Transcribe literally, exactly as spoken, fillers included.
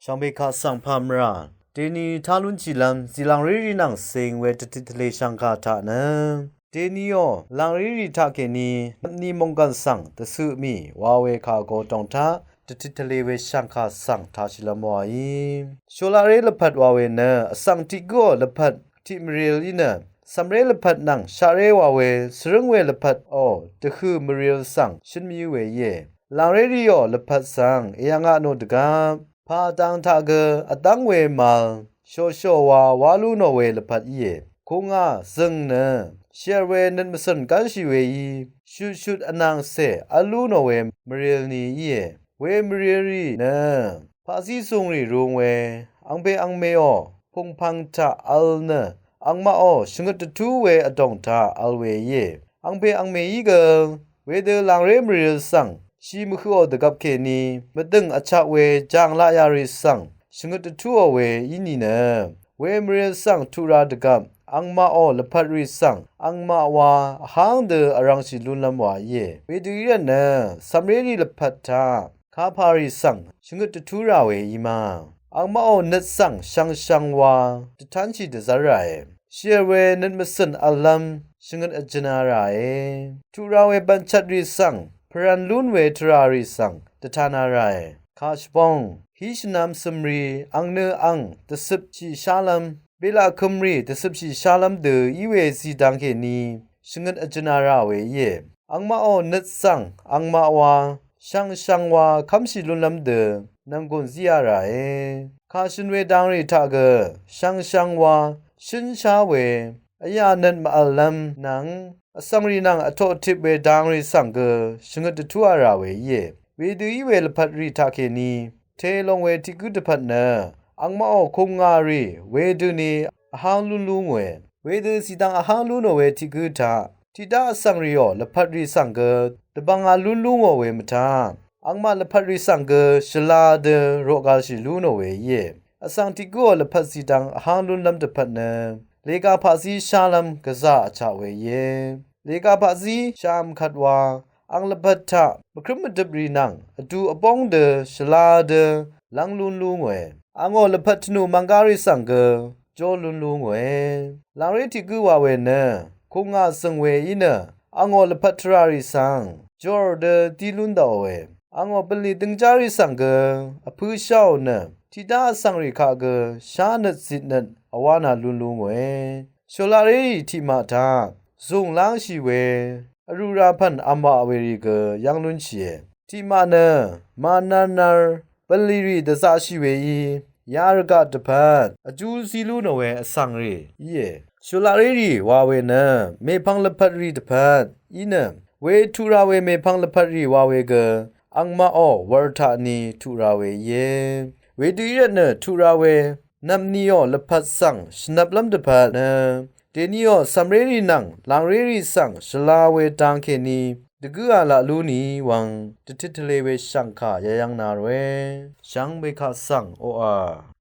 Shvngbe kaq svng pà mvrà deni tá lúnshìlv́m zìlàngrérì nvng cing we dvtit tvlē shv̀ngkà taq nø, deniò làngrérì taqkèní vpni mònggv̀n svng dvcøq mì wa we kà go dòng taq dvtit tvlē we shv̀ngkà svng tāshìlv́m wàí. Shòlaqré lvpat wa we nø vsvng tiq gǿò lvpat tiq mvril í nø, cv̀mré lvpat nvng shaqré wa we svrǿng we lvpatò dvhø̀ mvril svng shǿn mvyǿ we íe. Làngrérìò lvpat svng èyv̀nga nò dvgvp pà dang taq gø vdv́ng we màvl shòshò wa wá lú nò we lvpat íe. Kungà zø̀ng nø shèr we nøt mvcø̀n gv́nshì weí shutshut vnàngcè v́l lú nò we mvril ni íe. We mvrilrì nø paqzí zùngrì rung we angpè angmèò pùngpvng taq vl nø angmaqò shvngøt dvtú we vdòng taq vl we íe. Angpè angmèí gø wedø làngré mvril svng shì mvhøqò dvgvp kèní mvdø̀ng vchak we jàng laq yarì svng shvngøt dvtúò we í nìnø, we mvril svng tuq ra dvgvp angmaqò lvpatrì svng angmaq wa vháng dø vrv̄ngshì lúnlv́m wa íe. Wedø í rvt nø cv̀mrérì lvpat taq kapàrì svng shvngøt dvtú rà we í ma. Angmaqò nøt svng shvngshvng wa dvtánshì dvzv́r ràe. Shèr we nøt mvcø̀n v̀llv́m shvngøt vjøna ràe. Tuq ra we bv̀nchvtrì svng pvrv̄n lún we tvràrì svng dvtana ràe. Kà shvbóng hí shvnam cø̀mrì ang nø ang dvcøpshì shálv́m, belaq kømrì dvcøpshì shálv́m dø í we zìdang kèní shvngøt vjøna rà we íe. Angmaqò nøt svng angmaq wa shvngshvng wa kv́mshì lúnlv́m dø nv̀nggùn zíā ràe. Kà shø̀n we dangrì taq gø shvngshvng wa shǿnshá we vyà nøt mvv̀llv́m nvng vsvngrì nvng vtoqtip we dangrì svng gø shvngøt dvtúā rà we íe. Wedø í we lvpatrì taqkèní te long we tiq gǿ dvpvt nø angmaqò kùngà rì wedøni vháng lún lú ngòe. Wedø zìdvng vháng lú nò we tiq gǿ taq tiqdá vsvngrìò lvpatrì svng gø dvbvnga lún lú ngò we mvtaq angmaq lvpatrì svng gø shvla dø roqgalshì lú nò we íe. Vsvng tiq gǿò lvpat zìdvng vháng lúnlv́m dvpvt nø lega paqzí shálv́m gvzà vchaq we íe. Lega paqzí shvvm kvt wa ang lvpat taq mvkrǿm mvdøprì nvng vdu vbóng dø shvla dø lv́ng lún lú ngòe. Angò lvpat tvnù mv̀nggarì svng gø jó lún lú ngòe. Làngré tiq gǿ wa we nø kùngà zø̀ng we í nø angò lvpat tvràrì svng jòr dø dí lún daqòe. Angò bv̀nlì døngjárì svng gø vpǿ sháò nø tiqdá vsvngrì kaq gø shánøt zitnøt vwá na lún lú ngòe. Shòlaqrérì tiqmaq taq zùng lángshì we vrù rà pv̀n vmaq werì gø yv́ng lúnshìe. Tiqmaq nø mànarnar bv̀nlì rì dvzaqshì weí yarvgaq dvpvt vjú zí lú nò we vsvngrì íe. Shòlaqrérì wa we nø mèpvng lvpatrì dvpvt í nø we tuq ra we mèpvng lvpatrì wa we gø angmaqò wur taq ni tuq ra we íe. Wedø í rvt nø tuq ra we nvpniò lvpat svng shvnvplv́m dvpvt nø dèniò cv̀mrérì nvng làngrérì svng shvla we dang kèní dvgǿ a laq lú ni wvng dvtit tvlē we shv̀ngkà yayv́ng na ròe. Shvngbe kaq svng oqà